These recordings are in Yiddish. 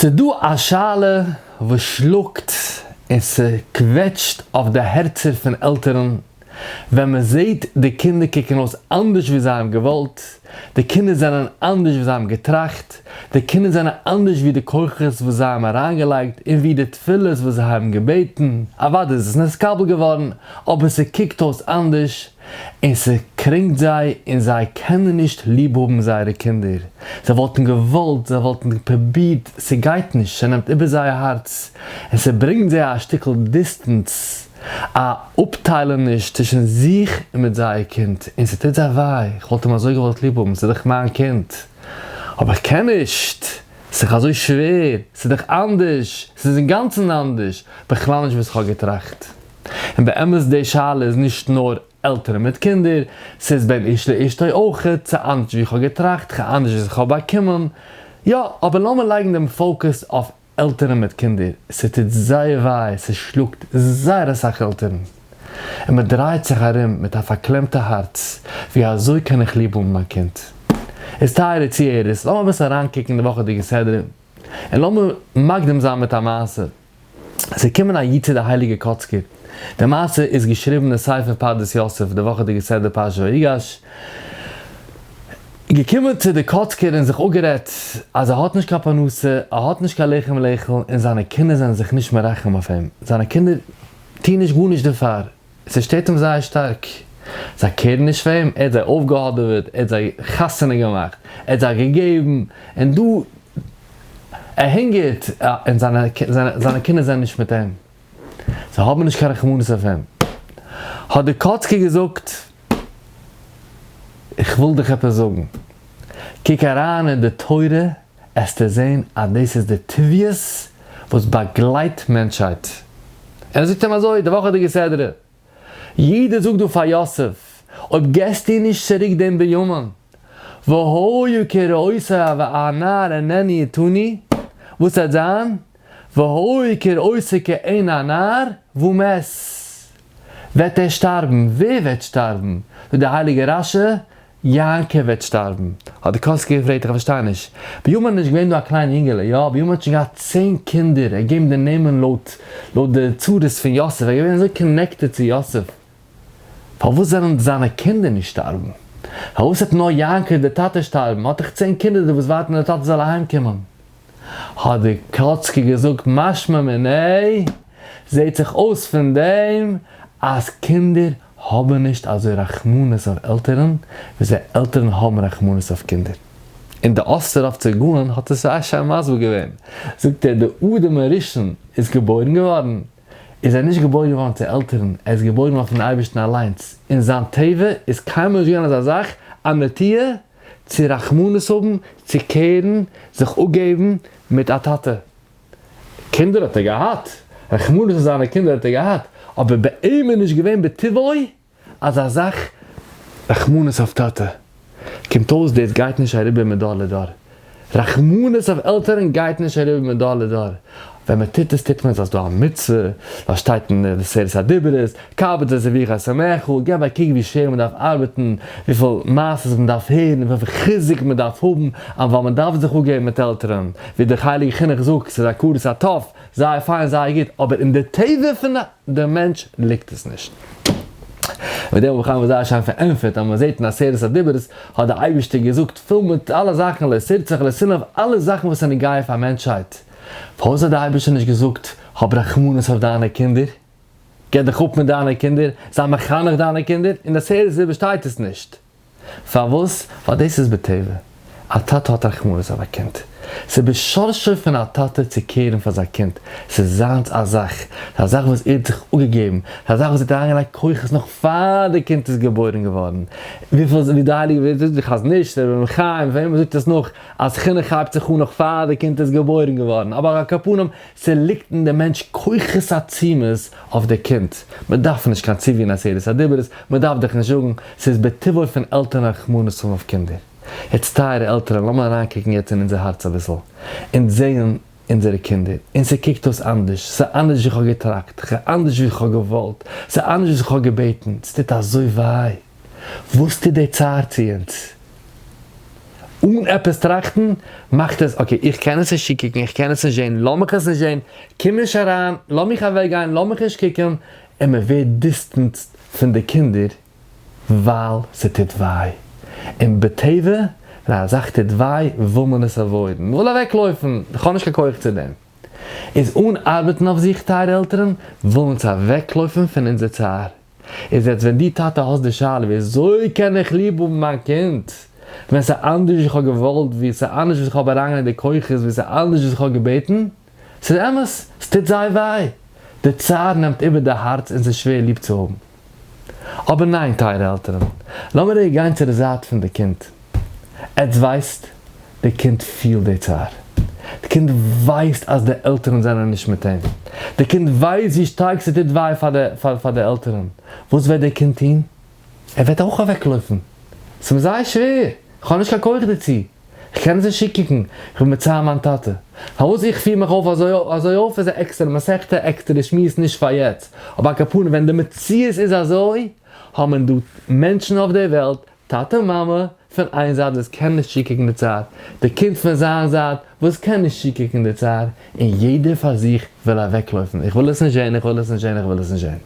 ס'דא א שאלה וואס שלאגט און ס'קוועטשט אויף די הערצער פון עלטערן, ווען מ'זעהט די קינדער קוקן אויס אנדערש ווי זיי האבן געוואלט, די קינדער זענען אנדערש ווי זיי האבן געטראכט, די קינדער זענען אנדערש ווי די כוחות וואס זיי האבן אריינגעלייגט און ווי די תפילות וואס זיי האבן געבעטן, אוודאי איז עס נתקבל געווארן, אבער ס'קוקט אויס אנדערש, און ס'קרענקט זיי און זיי קענען נישט ליב האבן זייערע קינדער, זיי וואלטן געוואלט, זיי וואלטן פרובירט, ס'גייט נישט, ס'נעמט איבער זייער הארץ, און ס'ברענגט זיי א שטיקל distance, א אפטיילעניש צווישן זיך און מיט זייער קינד, און ס'טוט זיי וויי, איך וואלט אים אזוי געוואלט ליב האבן, ס'איז דאך מיין קינד, אבער איך קען נישט, ס'איז דאך אזוי שווער, ס'איז דאך אנדערש, ס'איז אינגאנצן אנדערש, בכלל נישט וואס איך האב געטראכט. און באמת די שאלה איז נישט נאר עלטערן מיט קינדער, ס'איז בין איש לאשתו אויכעט, ס'איז אנדערש ווי איך האב געטראכט, אנדערש ווי איך האב באקומען, יא, אבער לאמיר לייגן דעם focus אויף עלטערן מיט קינדער, ס'טוט זייער וויי, ס'שלאגט זייער אסאך עלטערן, און מ'דרייט זיך ארום מיט א פארקלעמטע הארץ, ווי אזוי קען איך ליב האבן מיין קינד? איז טייערע צוהערערס, לאמיר אביסל אריינקוקן אין די וואכעדיגע סדרה, און לאמיר מקדים זיין מיט א מעשה. עס איז געקומען א איד צו די הייליגע קאצקער, די מעשה איז געשריבן אין ספר פרדס יוסף, די וואכעדיגע סדרה פרשת ויגש, געקומען צו די קאצקער און זיך אפגערעדט אז ער האט נישט קיין פרנסה, ער האט נישט קיין לחם לאכול, און זיינע קינדער זענען זיך נישט מרחם אויף אים, זיינע קינדער טוען נישט גארנישט דערפאר, ס'שטערט אים זייער שטארק, זיי care ן נישט פאר אים, ער האט זיי אויפגעהאדעוועט, ער האט זיי חתונה געמאכט, ער האט זיי געגעבן, און דא ער הונגערט, און זיינע קינדער זענען נישט מיט אים, זיי האבן נישט קיין רחמנות אויף אים. האט דער קאצקער געזאגט, איך וויל דיך עפעס זאגן, קוק אריין אין די תורה עסטו זען אז דאס איז די טבעיות וואס באגלייט מענטשהייט. און ער זאגט אים אזוי, די וואכעדיגע סדרה, יעדער זאגט דא פאר יוסף, אויב געסטו נישט צוריק דעם בנימין, והיה כראותו הנער איננו אתנו, וואס וועט זיין? והיה כראותו כעין הנער ומת, וועט ער שטארבן, ווער וועט שטארבן? זאגט דער הייליגער רש"י, יעקב וועט שטארבן. האט די קאצקער געפרעגט, איך פארשטיי נישט, בנימין איז נישט געווען דא א קליין יונגעלע, יא, בנימין האט שוין געהאט צען קינדער, ער האט געגעבן די נעמען לויט לויט די צרות פון יוסף, ער איז געווען אזוי connected צו יוסף, פארוואס זאלן זיינע קינדער נישט שטארבן? פארוואס וועט נאר יעקב דער טאטע שטארבן? האט דאך צען קינדער די וואס ווארטן דער טאטע זאל אהיים קומען. האט די קאצקער געזאגט, משמע מינה, זעט זיך אויס פון דעם אז קינדער האבן נישט אזוי רחמנות אויף עלטערן ווי זיי עלטערן האבן רחמנות אויף קינדער. און די אסטראווצער גאון האט עס זייער שיין מסביר געווען, זאגט ער, די אדם הראשון איז געבוירן געווארן, איז ער נישט געבוירן געווארן צו עלטערן, ער איז געבוירן געווארן פון אייבערשטן אליינס, אין זיין טבע איז קיינמאל נישט געווען אזא זאך א נטיה צו רחמנות האבן, צו care ן, זיך אפגעבן מיט א טאטע. קינדער האט ער געהאט, רחמנות אויף זיינע קינדער האט ער געהאט, אבער ביי אים איז נישט געווען בטבעו אזא זאך רחמנות אויף טאטע. קומט אויס דאס גייט נישט אריבער מדור לדור. רחמנות אויף עלטערן גייט נישט אריבער מדור לדור. ווען מען טוט עס טוט מען עס אז ס'דא א מצוה, ווייל שטייט אין די עשרת הדיברות, כבד את אביך ואת אמך, געב א קוק ווי שווער מען דארף ארבעטן, וויפיל מעשות מען דארף הערן, וויפיל חיזוק מען דארף האבן, ווייל מען דארף זיך אפגעבן מיט עלטערן, ווי דער הייליגער חינוך זאגט, ס'איז הכרת הטוב, זייער פיין זייער גוט, אבער אין די טבע פון די מענטש ליגט עס נישט. מיט דעם האב איך איינמאל זייער שיין פארענטפערט אז מען זעט אין עשרת הדיברות האט דער אייבערשטער געזאגט פול מיט אלע זאכן לא תרצח לא תנאף אלע זאכן וואס זענען נוגע פאר מענטשהייט, פארוואס האט דער אייבערשטער נישט געזאגט האב רחמנות אויף דיינע קינדער, געב דיך אפ מיט דיינע קינדער, זיי מחנך דיינע קינדער, אין עשרת הדיברות שטייט עס נישט. פארוואס? ווייל דאס איז בטבע. א טאטע האט רחמנות אויף א קינד. ס'איז בשורשו פון א טאטע צו care ן פאר זיין קינד. ס'איז זיינס א זאך. ס'איז א זאך וואס ער האט זיך אפגעגעבן. ס'איז א זאך וואס ער האט אריינגעלייגט כוחות נאך פאר די קינד איז געבוירן געווארן. וויפיל ווי די הייליגע ווי די חזון איש, רבי חיים, וועם מ'זאגט עס נאך, אז חינוך הייבט זיך אן נאך פאר די קינד איז געבוירן געווארן. אבער על כל פנים, ס'ליגט אין די מענטש כוחות עצומות אויף די קינד, מ'דארף נישט קיין ציווי אין עשרת הדיברות, מ'דארף דיך נישט זאגן, ס'איז בטבעו פון עלטערן רחמנות האבן אויף קינדער. יעצט טייערע עלטערן לאמיר אריינקוקן יעצט אין אונזער הארץ אביסל, אונז זעען אונזערע קינדער, און ס'קוקט אויס אנדערש, ס'איז אנדערש ווי כ'האב געטראכט, אנדערש ווי כ'האב געוואלט, ס'איז אנדערש ווי כ'האב געבעטן, ס'טוט אזוי וויי, וואס טוט די צער צו אונז? אן עפעס טראכטן, מאכט עס, okay, איך קען עס נישט צוקוקן, איך קען עס נישט זען, לאמיך עס נישט זען, קום נישט אריין, לאמיך אוועקגיין, לאמיך נישט קוקן, און מען ווערט distanced פון די קינדער ווייל ס'טוט וויי. און בטבע ווען א זאך טוט וויי וויל מען עס avoid ן, מ'וויל אוועקלויפן, כ'האב נישט קיין כח צו דעם. איז אן ארבעטן אויף זיך טייערע עלטערן, ווילן אונז אוועקלויפן פון אונזער צער. איז יעצט ווען דו טאטע האסט די שאלה ווי אזוי קען איך ליב האבן מיין קינד ווען ס'איז אנדערש ווי כ'האב געוואלט, ווי ס'איז אנדערש וואס כ'האב אריינגעלייגט די כוחות, ווי ס'איז אנדערש וואס כ'האב געבעטן, ס'איז אמת, ס'טוט זייער וויי, די צער נעמט איבער די הארץ און ס'איז שווער ליב צו האבן. אבער ניין טייערע עלטערן, לאמיר רגע גיין צו די זייט פון די קינד. עטס ווייסט, די קינד פילט די צער. די קינד ווייסט אז די עלטערן זענען נישט מיט אים. די קינד ווייסט ווי שטארק ס'טוט וויי פאר די עלטערן. וואס וועט די קינד טון? ער וועט אויך אוועקלויפן. ס'איז מיר זייער שווער, כ'האב נישט קיין כח דערצו. כ'קען עס נישט צוקוקן, כ'בין מצער מיין טאטע. פארוואס איך פיר מיך אויף אזוי אזוי אויף איז א עקסטערע מסכתא, עקסטערע שמועס נישט פאר יעצט. אבער על כל פנים ווען די מציאות איז אזוי, האבן דא מענטשן אויף דער וועלט, טאטע מאמע פון איין זייט וואס קען נישט צוקוקן די צער, די קינד פון זיין זייט וואס קען נישט צוקוקן די צער, און יעדער פאר זיך וויל אוועקלויפן, איך וויל עס נישט זען, איך וויל עס נישט זען, איך וויל עס נישט זען.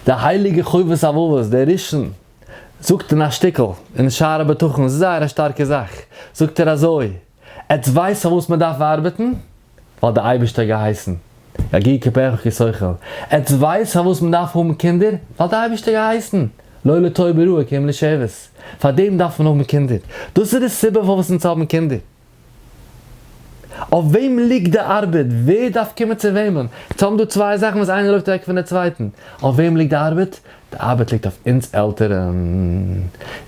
די הייליגע חובת הלבבות, דער ראשון, זאגט אין א שטיקל אין שער הבטחון, זייער א שטארקע זאך, זאגט ער אזוי, עטס ווייסט פארוואס מען דארף ארבעטן? ווייל די אייבערשטער האט געהייסן, יגיע כפיך כי תאכל. עטס ווייסט פארוואס מען דארף האבן קינדער? ווייל די אייבערשטער האט געהייסן, לא לתוהו בראה כי אם לשבת. פאר דעם דארף מען האבן קינדער. דאס איז די סיבה פארוואס אונז האבן קינדער. אויף וועם ליגט די ארבעט? ווער דארף קומען צו וועמען? אונז האבן דא צוויי זאכן וואס איינער לויפט אוועק פון די צווייטן. אויף וועם ליגט די ארבעט? די ארבעט ליגט אויף אונז עלטערן.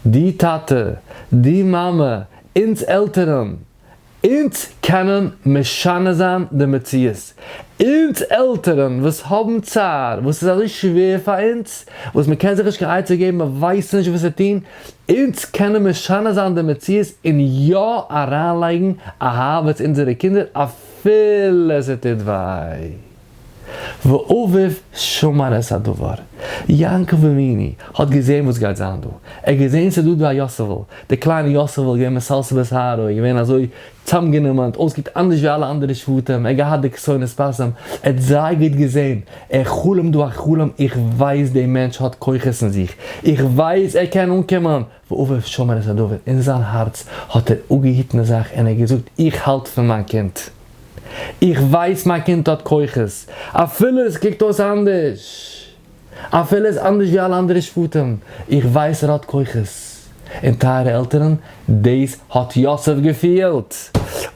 די טאטע, די מאמע, אונז עלטערן. אונז קענען משנה זיין די מציאות. אונז עלטערן וואס האבן צער, וואס איז אזוי שווער פאר אונז, וואס מען קען זיך נישט קיין עצה געבן, מען ווייסט נישט וואס צו טון, אונז קענען משנה זיין די מציאות און יא אריינלייגן אהבה צו אונזערע קינדער אפילו ס'טוט וויי. ואביו שמר את הדבר. יעקב אבינו האט געזען וואס גייט זיין דא. ער האט געזען ס'איז דא דא א יוסף'ל. דער קליינער יוסף'ל איז געווען מסלסל בשערו, איז געווען אזוי צאמגענומען, האט אויסגעקוקט אנדערש ווי אלע אנדערע שבטים, ער האט געהאט די כתונת פסים, ער האט זייער גוט געזען, ער חלומ'ט דא א חלום, איך ווייס דער מענטש האט כוחות אין זיך, איך ווייס ער קען אנקומען, ואביו שמר את הדבר, אין זיין הארץ האט ער אפגעהיטן די זאך און ער האט געזאגט איך האלט פון מיין קינד, איך ווייס מיין קינד האט כוחות, אפילו עס קוקט אויס אנדערש, אפילו איז אנדערש ווי אלע אנדערע שבטים, איך ווייס ער האט כוחות. און טייערע עלטערן, דאס האט יוסף געפילט.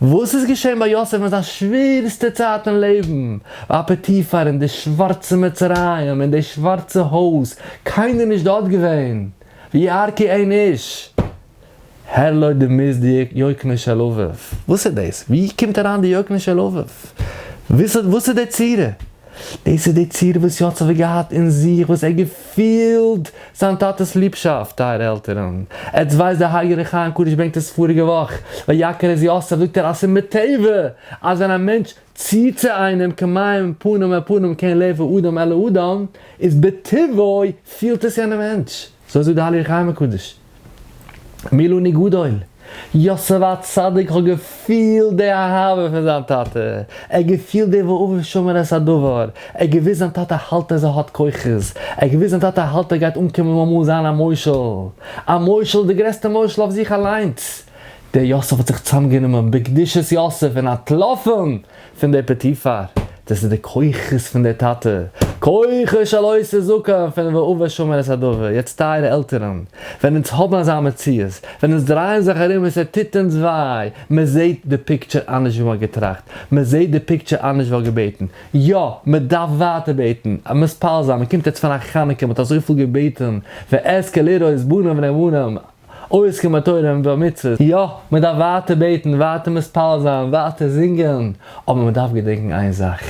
וואס איז געשען ביי יוסף אין זיין שווערסטע צייט אין לעבן? ביי פוטיפר אין די שווארצע מצרים, אין די שווארצע הויז, קיינער נישט דארט געווען, וירא כי אין איש. הראה לו דמות דיוקנו של אביו. וואס איז דאס? ווי קומט אריין די דיוקנו של אביו? וואס איז די צורה? דאס איז די צורה וואס יוסף האט געהאט אין זיך, וואס ער האט געפילט זיין טאטע'ס ליבשאפט, טייערע עלטערן. עטס ווייסט די הייליגע ר' חיים קדוש ברענגט עס פאריגע וואך, ויכר את יוסף זאגט ער אז ס'איז מטבע אז ווען א מענטש ציט צו איינעם כמים פנים אל פנים כן לב האדם אל האדם, איז בטבעו פילט עס יענער מענטש. אזוי זאגט די הייליגע ר' חיים הקדוש. מי לנו גדול. יוסף הצדיק האט געפילט די אהבה פון זיין טאטע, ער האט געפילט די ואביו שמר את הדבר, ער האט געוואוסט זיין טאטע האלט אז ער האט כוחות, ער האט געוואוסט זיין טאטע האלט ער גייט אנקומען אמאל זיין א מושל, א מושל, די גרעסטע מושל אויף זיך אליינס. דער יוסף האט זיך צוזאמגענומען בקדושת יוסף און אנטלאפן פון דער פוטיפר, דאס איז די כוחות פון דער טאטע, כוחו של אותו זקן פון ואביו שמר את הדבר, יעצט טייערע עלטערן, ווען אונז האבן אזא מציאות, ווען אונז דרייען זיך ארום און ס'טוט אונז וויי, מען זעט די picture אנדערש ווי מען האט געטראכט, מען זעט די picture אנדערש ווי מען האט געבעטן, יא, מען דארף ווייטער בעטן, מתפלל זיין, מען קומט יעצט פון א חנוכה, מען האט אזויפיל געבעטן, ואזכה לראות בנים ונאמנים, עוסקים בתורה ובמצוות, יא, מען דארף ווייטער בעטן, ווייטער מתפלל זיין, ווייטער זינגען, אבער מען דארף געדענקן איין זאך,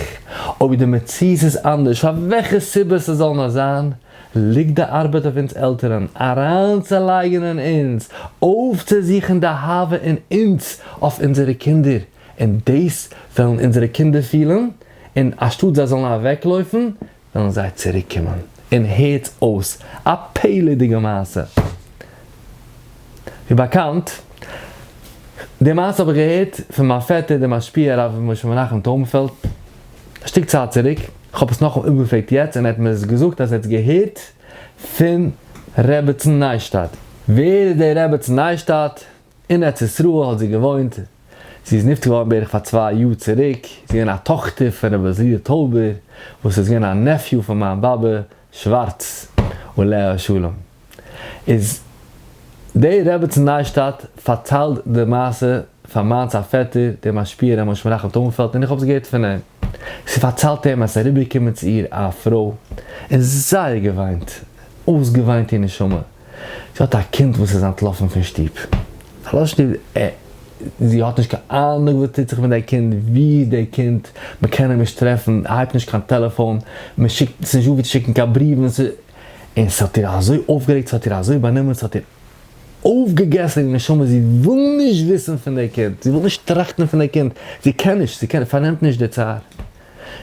אויב די מציאות איז אנדערש, פאר וועלכע סיבה ס'זאל נאר זיין, ליגט די ארבעט אויף אונז עלטערן, אריינצולייגן אין אונז, אויפצוזוכן די אהבה אין אונז אויף אונזערע קינדער, און דאס וועלן אונזערע קינדער פילן, און אנשטאט זיי זאלן אוועקלויפן, וועלן זיי צוריק קומען און הערטס אויס א פלא'דיגע מעשה. ווי באקאנט. די מעשה האב איך געהערט פון מיין פעטער דער משפיע הרב משה מנחם טויבנפעלד א שטיק צייט צוריק, איך האב עס נאכאמאל איבערגעפרעגט יעצט און ער האט מיר עס געזאגט אז ער האט עס געהערט פון רעבעצן ניישטאדט. ווער איז די רעבעצן ניישטאדט? אין ארץ ישראל האט זי געוואוינט, זי איז נפטר געווארן בערך פאר צוויי יאר צוריק, זי איז געווען א טאכטער פון רבי עזריאל טויבער וואס איז געווען א nephew פון מיין באבע שווארץ עליה השלום. איז די רעבעצן ניישטאדט פארציילט די מעשה פאר מיינס א פעטער דער משפיע ר' משה מנחם טויבנפעלד און איך האב עס געהערט פון אים. זי פארציילט אים אז עס איז אריבערגעקומען צו איר א פרוי און זייער געוויינט, אויסגעוויינט איר נשמה, זי האט א קינד וואס איז אנטלאפן פון שטוב, פארלאזט שטוב, זי האט נישט קיין אהנונג וואס טוט זיך מיט די קינד, ווי איז די קינד, מען קען אים נישט טרעפן, ער הייבט נישט קיין טעלעפאן, מען שיקט, ס'איז נישט דא ווי צו שיקן קיין בריוון, און ס'האט איר אזוי אויפגערעגט, ס'האט איר אזוי באנומען, ס'האט איר אויפגעגעסן איר נשמה, זי וויל נישט וויסן פון די קינד, זי וויל נישט טראכטן פון די קינד, זי קען נישט, זי קען, פארנעמט נישט די צער.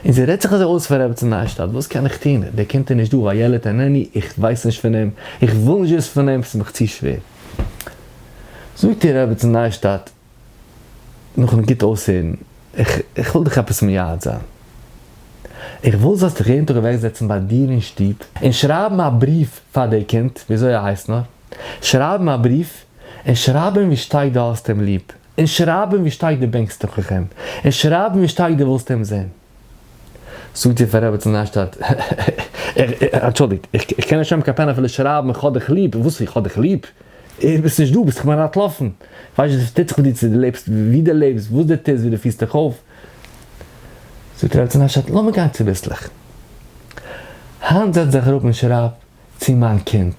און זי רעדט זיך אזוי אויס פאר רעבעצין ניישטאדט, וואס קען איך טון, דער קינד איז נישט דא, והילד איננו, איך ווייס נישט פון אים, איך וויל נישט וויסן פון אים, ס'איז מיך צו שווער. זאגט איר רעבעצין ניישטאדט, נאכן גוט אויסהערן, איך איך וויל דיך עפעס מייעץ זיין, איך וויל זאלסט דיך יעדן טאג אוועקזעצן ביי דיר אין שטוב, און שרייבן א בריוו פאר דער קינד, וויאזוי ער הייסט נאר, שרייבן א בריוו, און שרייב אים ווי שטארק דו האסט אים ליב, און שרייב אים ווי שטארק דו בענקסט נאך אים, און שרייב אים ווי שטארק דו ווילסט אים זען. זאגט איר פאר רעבעצין ניישטאדט, אנטשולדיגט, איך קען נישט נעמען קיין פען אפילו שרייבן איך האב דיך ליב, וואס איך האב דיך ליב? דו ביסט נישט דא, ביסט דאך מיר אנטלאפן, איך ווייס נישט וואס טוט זיך מיט דיר, צו דו לעבסט, ווי דו לעבסט, וואס דו טוסט, ווי דו פירסט דיך אויף. זאגט רעבעצין ניישטאדט, לאמיר גיין צוביסלעך. היינט זעץ דיך אראפ און שרייב צו מיין קינד.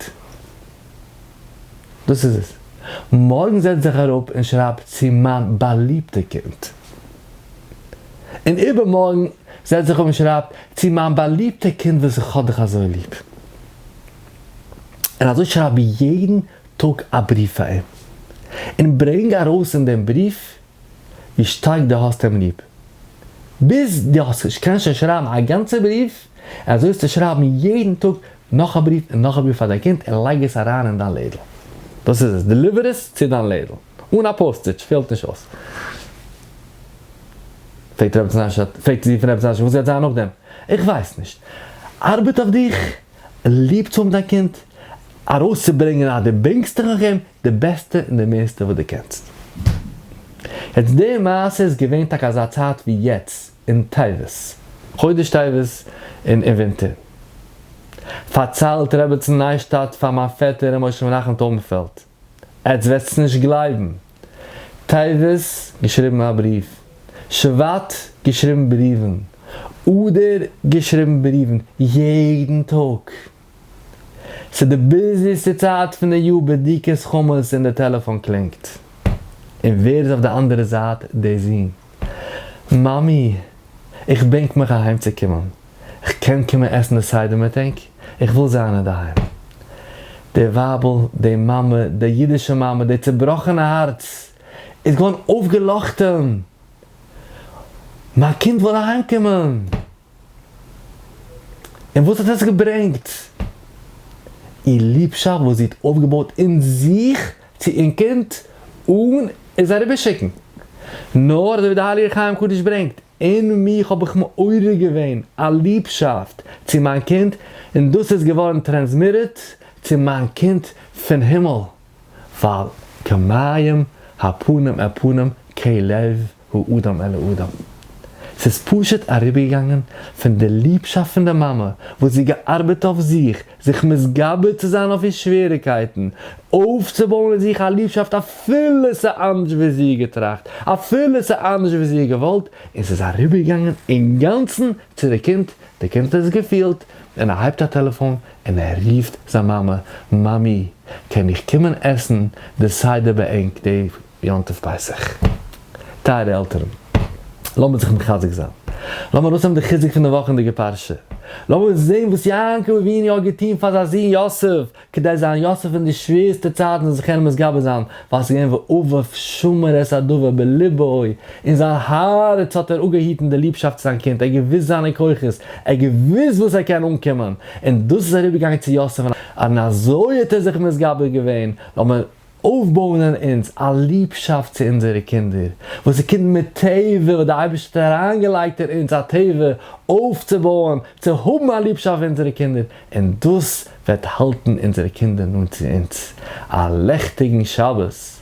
דאס איז עס. מארגן זעץ דיך אראפ און שרייב צו מיין באליבטע קינד. און איבערמארגן זעץ דיך אראפ און שרייב צו מיין באליבטע קינד וואס איך האב דיך אזוי ליב. און אזוי שרייב יעדן טאג א בריוו פאר אים. און ברענג ארויס אין דעם בריוו ווי שטארק דו האסט אים ליב. ביז דו האסט קענסט שוין שרייבן א גאנצע בריוו, און אזוי וועסטו שרייבן יעדן טאג נאך א בריוו און נאך א בריוו פאר דיין קינד און לייג עס אריין אין דיין לעדל. דאס איז עס, deliver עס צו דיין לעדל. אן א postage, פעלט נישט אויס. פרעגט רבי צנעשא, פרעגט זי פון רבי צנעשא, וואס גייט זיין נאכדעם? איך ווייס נישט. ארבעט אויף דיך, ליב צו האבן דיין קינד, ארויסצוברענגען אז דו בענקסט דיך נאך אים, די בעסטע און די מערסטע וואס דו קענסט. יעצט די מעשה איז געווען טאקע אזא צייט ווי יעצט אין טבת, חודש טבת און אין ווינטער. פארציילט רעבעצן ניישטאדט פאר מיין פעטער ר' משה מנחם טויבנפעלד, עטס וועטס נישט גלייבן, טבת געשריבן א בריוו, שבט געשריבן בריוון, אדר געשריבן בריוון, יעדן טאג. ס'איז די busy סטע צייט פון די יאר בדיקת חמץ און די טעלעפאן קלינגט. און ווער איז אויף די אנדערע זייט? די זון. מאמי, איך בענק מיך אהיים צו קומען. איך קען קומען עסן די סדר מיט ענק? איך וויל זיין אינדערהיים. די ווייבל, די מאמע, די אידישע מאמע, די צובראכענע הארץ איז געווארן אויפגעלאכטען! מיין קינד וויל אהיימקומען! און וואס האט עס געברענגט? איר ליבשאפט וואס זי האט אויפגעבויט אין זיך צו איר קינד אן עס אריבערשיקן. נאר אזוי ווי די הייליגער חיים הקדוש ברענגט, אין מיך האב איך מעורר געווען א ליבשאפט צו מיין קינד און דאס איז געווארן transmitted צו מיין קינד פון הימל, ווייל כמים הפנים אל פנים כלב האדם אל האדם. ס'איז פשוט אריבערגעגאנגען פון די ליבשאפט פון די מאמע וואס זי געארבעט אויף זיך, זיך מתגבר צו זיין אויף איר שוועריקייטן, אויפצובויען אין זיך א ליבשאפט אפילו ס'איז אנדערש ווי זי האט געטראכט, אפילו ס'איז אנדערש ווי זי האט געוואלט, און ס'איז אריבערגעגאנגען אינגאנצן צו די קינד, די קינד האט עס געפילט, און ער הייבט א טעלעפאן און ער רופט זיין מאמע, מאמי, קען איך קומען עסן די סדר ביי ענק די יום טוב פסח. טייערע עלטערן, לאמיר זיך מחזק זיין. לאמיר ארויסנעמען די חיזוק פון די וואכענדיגע פרשה. לאמיר זען וואס יעקב אבינו האט געטון פאר זיין זון יוסף, כדי זיין יוסף אין די שווערסטע צייטן זאל זיך קענען מתגבר זיין, ווייל ס'איז געווען ואביו שמר את הדבר בלבו, אין זיין הארץ האט ער אפגעהיטן די ליבשאפט צו זיין קינד, ער האט געוואוסט זיינע כוחות, ער האט געוואוסט וואס ער קען אנקומען, און דאס איז אריבערגעגאנגען צו יוסף, און אזוי האט ער זיך מתגבר געווען. לאמיר. אויפבויען אין אונז א ליבשאפט צו אונזערע קינדער, וואס ס'קומט מיט טבע, וואס דער אייבערשטער האט אריינגעלייגט אין אונז א טבע אויפצובויען, צו האבן א ליבשאפט פאר אונזערע קינדער, און דאס וועט האלטן אונזערע קינדער נאנט צו אונז. א לעכטיגן שבת!